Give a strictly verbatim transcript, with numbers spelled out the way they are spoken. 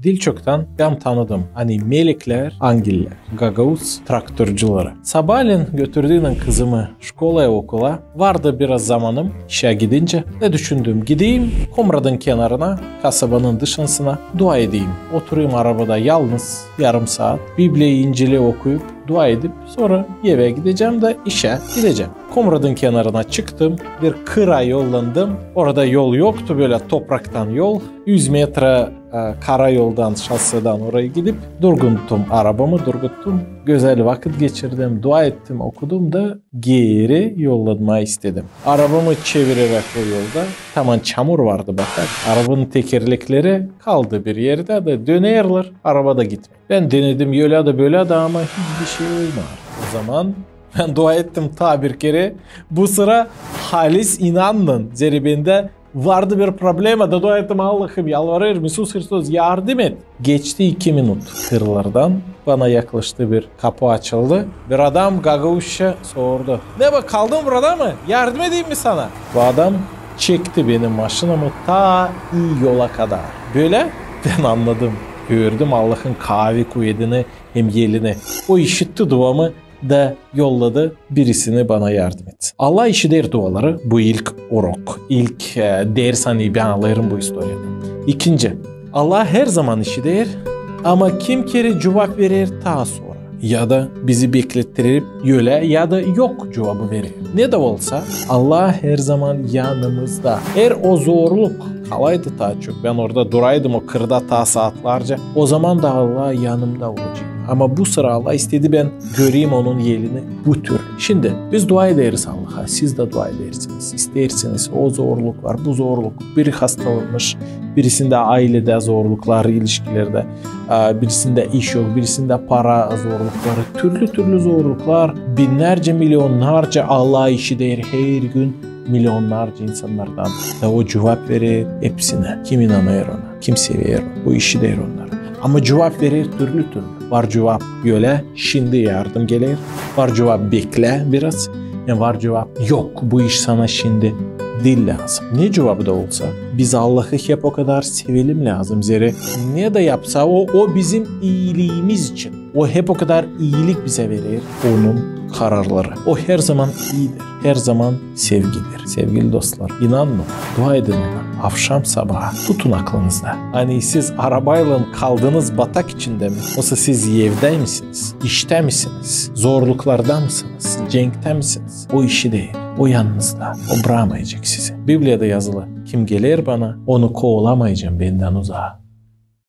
Diil çoktan bän tanıdım, ani meleklär, angellär, gagauz traktorcuları. Sabaalän götürdüynän kızımı şkolaya, okula, vardı biraz zamanım işä gidincä. Da düşündüm, gideyim Komratın kenarına, kasabanın dışısına, dua edeyim. Oturayım arabada yalnız yarım saat, Bibliya, İncili okuyup, dua edip, sora evä gidecäm da işä gidecäm. Komratın kenarına çıktım, bir kıra yollandım. Orada yol yoktu, bölä topraktan yol. Üz metra e, kara yoldan, şosedän oraya gidip, durguttum arabamı, durguttum. Gözäl vakıt geçirdim, dua ettim, okudum da geeri yollanmaa istedim. Arabamı çevireräk o yolda, taman çamur vardı batak, arabanın tekerlekleri kaldı bir erdä da dönerlär, araba da gitmeer. Bän denedim ölä dä, bölä dä, ama hiçbir şey olmêêr. O zaman bän dua ettim taa bir kerä. Bu sıra halis inandım, zerä bendä vardı bir problema, da dua ettim: Allahım, yalvarêrım, İisus Hristos, yardım et. Geçti iki minut. Kırlardan bana yaklaştı bir, kapu açıldı. Bir adam gagauzça sordu: "Ne bä, kaldın burada mı? Yardım edeyim mi sana?" Bu adam çekti benim maşinamı taa ii yola kadar. Bölä bän annadım, gördüm Allahın kaavi kuvedini hem elini. O işitti duamı da yolladı birisini bana yardım etsin. Allah işider duaları, bu ilk urok, ilk e, ders, ani bän alêrım bu istoriyadan. İkinci, Allah herzaman işider, ama kimi kerä cuvap verer taa sora. Ya da bizi beklettirip ölä ya da yok cuvabı verer. Ne dä olsa, Allah herzaman yanımızda. Eer o zorluk kalaydı taa çok, bän orada duraydım o kırda taa saatlarca, o zaman da Allah yanımda olacek. Ama bu sıra Allah istedi bän göreyim onun elini bu türlü. Şindi biz dua ederiz Allaha, siz dä dua edersiniz. İsteersiniz, o zorluklar, bu zorluk, biri hastalanmış, birisindä ayledä zorluklar, ilişkilerdä, a, birisindä iş yok, birisindä para zorlukları, türlü-türlü zorluklar, binnärcä, milionnarca Allah işider her gün milionnarca insannardan. Da o cuvap verer hepsinä. Kim inanêr ona, kim sever onu, o işider onnarı. Ama cuvap verer türlü-türlü. Var cuvap ölä, şindi yardım geler. Var cuvap beklä biraz. Hem var cuvap yok, bu iş sana şindi diil lääzım. Ne cuvabı da olsa, biz Allahı hep o kadar sevelim lääzım. Zerä ne dä yapsa o, o bizim iiliimiz için. O hep o kadar iilik bizä verer, onun kararları. O herzaman iidir, herzaman sevgidir. Sevgili dostlar, inanın ona, dua edin ona, avşam sabaa. Tutun aklınızda. Ani siz arabaylan kaldınız batak içindä mi? Osa siz evdä misiniz? İştä misiniz? Zorluklarda mısınız? Cenktä misiniz? O işider. O yanınızda. O brakmayacek sizi. Bibliyada yazılı: "Kim geler bana, onu kovalamayacam bendän uzaa."